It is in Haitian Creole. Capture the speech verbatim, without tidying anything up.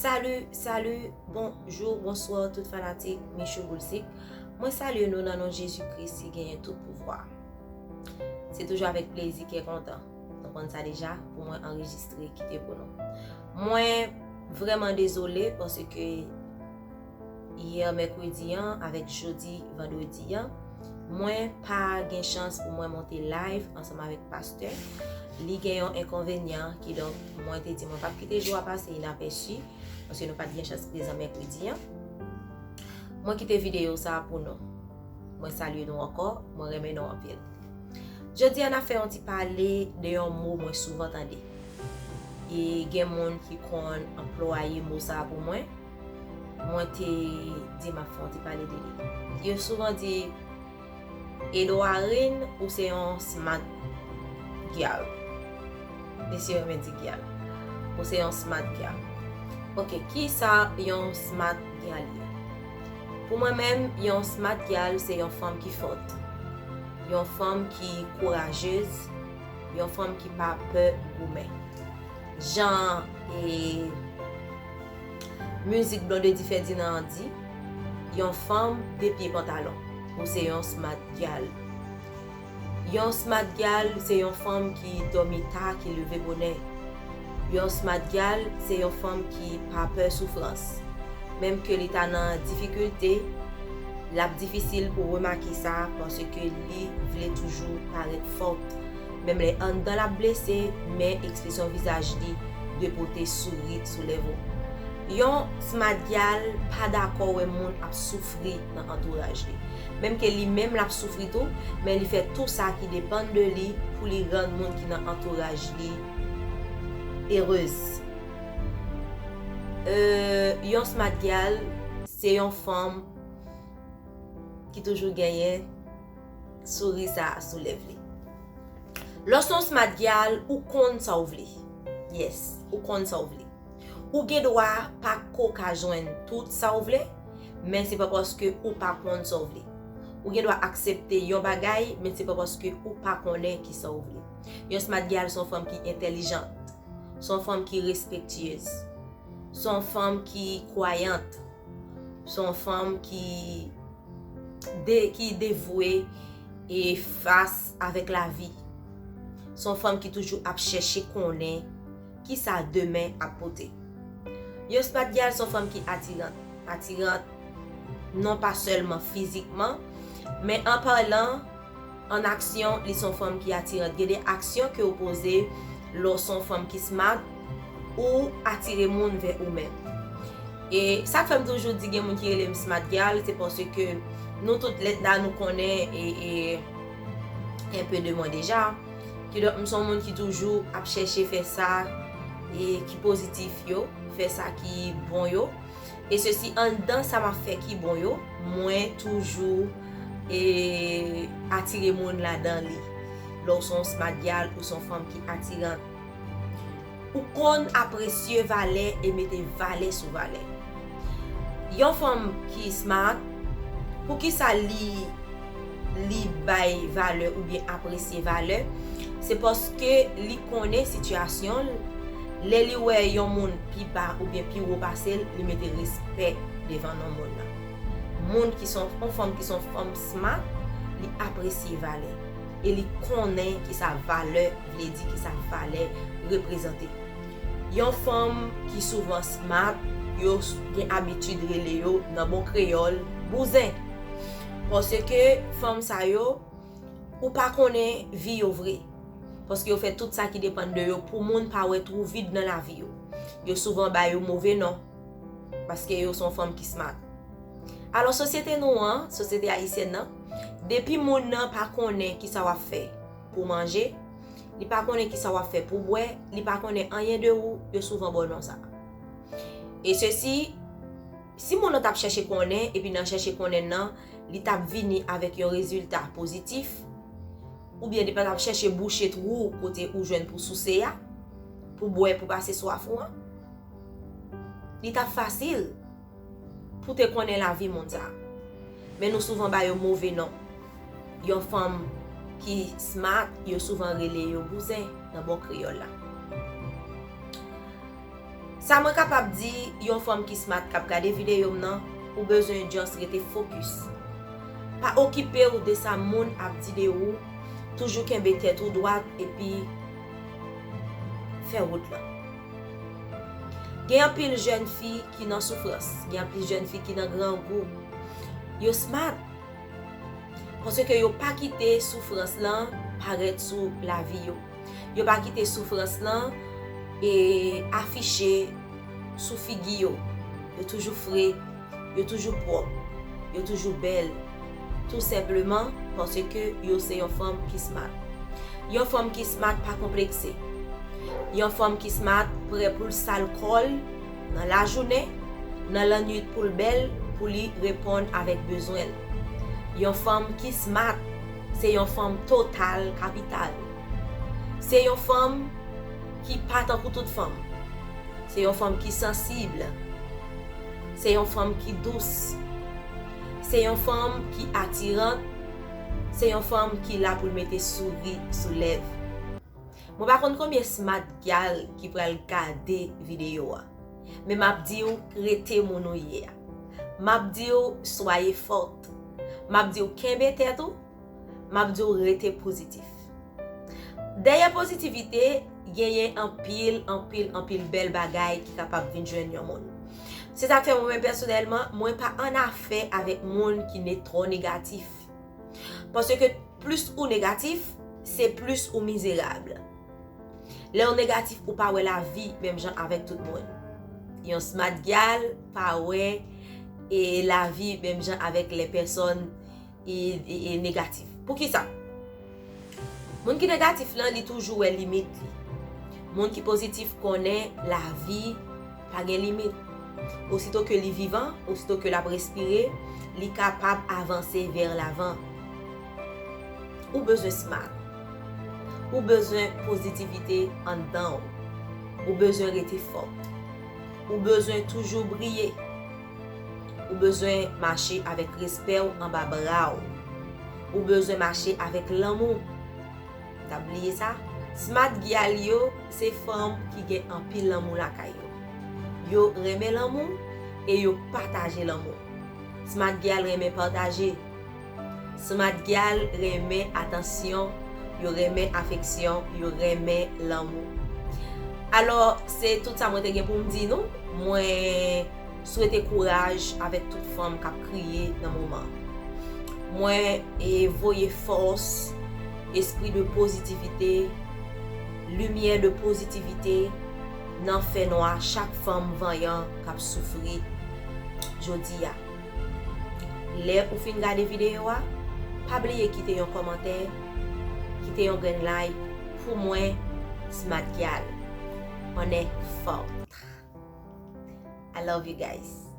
Salut, salut, bonjou, bonswa tout fanatik Michou Boulsik. Mwen salye nou nan non Jezi Kris ki genyen tout pouvwa. Se toujou avèk plezi, kè kontan. Nou konn sa deja, pou mwen anrejistre, kite pou nou. Mwen vrèman dezole paske yè mèkredi an avèk jodi vandredi an, mwen pa gen chans pou mwen monte live ansanm avèk pastè. Li gen yon enkonvenyan, kidonk mwen te di mwen p ap kite jou a pase inapèsi, paske nou pa t gen chans prezan mèkredi an. Mwen kite videyo sa a pou nou. Mwen salye nou ankò, mwen renmen nou anpil. Jodi a n ap fè yon ti pale de yon mo mwen souvan tande. E gen moun ki konn anplwaye mo sa a pou mwen. Mwen te di m ap fè yon ti pale de li. Yo souvan di, Edouarine, ou se yon smart gyal. Mesye renmen di gyal. Ou se yon smart gyal. Ok, kisa yon smart gyal ye? Pou mwen menm, yon smart gyal se yon fanm ki fòt, yon fanm ki kourajez, yon fanm ki pa pè goumen. Jan e mizik Blondedy Ferdinand an di, yon fanm de pye pantalon, ou se yon smart gyal. Yon smart gyal se yon fanm ki dòmi ta, ki leve bonè. Yon smart gyal se yon fanm ki pa pè soufrans. Menm ke li ta nan difikilte, l ap difisil pou remake sa paske li vle toujou parèt fòt. Menm lè anndan l ap blese, men ekspresyon vizaj li dwe pote souri sou lèv ou. Yon smart gyal pa dakò wè moun ap soufri nan antouraj li. Menm ke li menm l ap soufri tou, men li fè tou sa ki depann de li pou li rann moun ki nan antouraj li erez. Euh, yon smart gyal se yon fanm ki toujou genyen souri sa a sou lèv li. Lè w se yon smart gyal, ou konn sa w vle. Yes, ou konn sa w vle. Ou gen dwa pa ko ka jwenn tout sa w vle, men se pa paske ou pa konn sa w vle. Ou gen dwa aksepte yon bagay, men se pa paske ou pa konnen ki sa w vle. Yon smart gyal se yon fanm ki entèlijant, se yon fanm ki respektyez, se yon fanm ki kwayant, se yon fanm ki de, ki devwe e fas avèk lavi. Se yon fanm ki toujou ap chèche konnen kisa demen ap pote. Yon smart gyal se yon fanm ki atiran, atiran non pa sèlman fizikman, men an palan, an aksyon, li se yon fanm ki atiran. Gen de aksyon ke w poze lè w se yon fanm ki smart, ou atire moun vè ou menm. E sa k fè m toujou di gen moun ki rele m smart gyal, se paske nou tout lèd la nou konnen e, e un peu de moi deja. Kidonk, m se yon moun ki toujou ap chèche fè sa e ki pozitif yo, fè sa ki bon yo. E sesi anndan sa m ap fè ki bon yo, mwen toujou e atire moun ladan li. Lè w se yon smart gyal, ou se yon fanm ki atiran. Ou konn apresye valè e mete valè sou valè. Yon fanm ki smart, poukisa li, li bay valè oubyen apresye valè? Se paske li konnen sitiyasyon l. Lè li wè yon moun pi ba oubyen pi wo pase l, li mete respè devan non moun nan. Moun ki se yon, yon fanm ki se yon fanm smart, li apresye valè. E li konnen kisa valè vle di, kisa valè reprezante. Yon fanm ki souvan smart, yo s-, gen abitid rele yo nan bon kreyòl, bouzen. Paske fanm sa yo, ou pa konnen vi yo vre. Paske yo fè tout sa ki depann de yo pou moun pa wè twou vid nan lavi yo. Yo souvan ba yo move non. Paske yo se yon fanm ki smart. Alò, sosyete nou an, sosyete ayisyèn nan, depi moun nan pa konnen kisa w ap fè pou manje, li pa konnen kisa w ap fè pou bwè, li pa konnen anyen de ou, yo souvan ba w non sa. E sesi, si moun nan t ap chèche konnen, epi nan chèche konnen nan, li t ap vini avèk yon rezilta pozitif, oubyen li pa t ap chèche bouche twou kote ou jwenn pou souse a, pou bwè, pou pase swaf ou an, li t ap fasil pou te konnen lavi moun sa. Men nou souvan ba yo move non. Yon fanm ki smart, yo souvan rele yo bouzen nan bon kreyòl la. Sa mwen kapab di yon fanm ki smart k ap gade videyo m nan, ou bezwen just rete focus. Pa okipe w de sa moun ap di de ou, toujou kenbe tèt ou dwat epi fè wout lan. Gen anpil jèn fi ki nan soufrans, gen anpil jèn fi ki nan grangou. Yo smart. Paske yo pa kite soufrans lan parèt sou lavi yo. Yo pa kite soufrans lan e afiche sou figi yo. Yo toujou fre, yo toujou pwòp, yo toujou bèl. Tou senpleman paske yo se yon fanm ki smart. Yon fanm ki smart pa konplekse. Yon fanm ki smart prè pou l sal kò l nan lajounen, nan lannwit pou l bèl, pou li reponn avèk bezwen l. Yon fanm ki smart, se yon fanm total kapital. Se yon fanm ki pa tankou tout fanm. Se yon fanm ki sansib. Se yon fanm ki dous. Se yon fanm ki atiran. Se yon fanm ki la pou l mete souri sou lèv. Mwen pa konn konbyen smart gal ki pral gade videyo a. Men m ap di w, rete moun ou ye a. M ap di w, soyez forte. M ap di w, kenbe tèt ou. M ap di w, rete pozitif. Dèyè pozitivite, genyen anpil, anpil, anpil bèl bagay ki kapab vin jwenn yon moun. Se sa k fè mwen menm pèsonèlman, mwen pa annafè avèk moun ki ne twò negatif. Paske plis ou negatif, se plis ou mizerab. Lè w negatif, ou pa wè lavi menm jan avèk tout moun. Yon smart gal pa wè e lavi menm jan avèk lè pèsòn e, e, e negatif. Poukisa? Moun ki negatif lan, li toujou wè limit li. Moun ki pozitif konnen lavi pa gen limit. Osito ke li vivan, osito ke l ap respire, li kapab avanse vè lavan. Ou bezwen smart. Ou bezwen pozitivite anndan w. Ou bezwen rete fò. Ou bezwen toujou briye. Ou bezwen mache avèk respè w anba bra w. Ou bezwen mache avèk lanmou. Ta bliye sa? Smart gyal yo, se fanm ki gen anpil lanmou lakay yo. Yo renmen lanmou e yo pataje lanmou. Smart gyal renmen pataje. Smart gyal renmen atansyon, yo renmen afeksyon, yo renmen lanmou. Alò, se tout sa mwen te gen pou m di nou. Mwen swete kouraj avèk tout fanm k ap kriye nan moman. Mwen e voye fòs, espri de pozitivite, limyè de pozitivite nan fènwa chak fanm vanyan k ap soufri jodi a. Lè ou fin gade videyo a, pa bliye kite yon kòmantè, kite yon grenn like pou mwen, Smart Gyal. On est fort. I love you guys.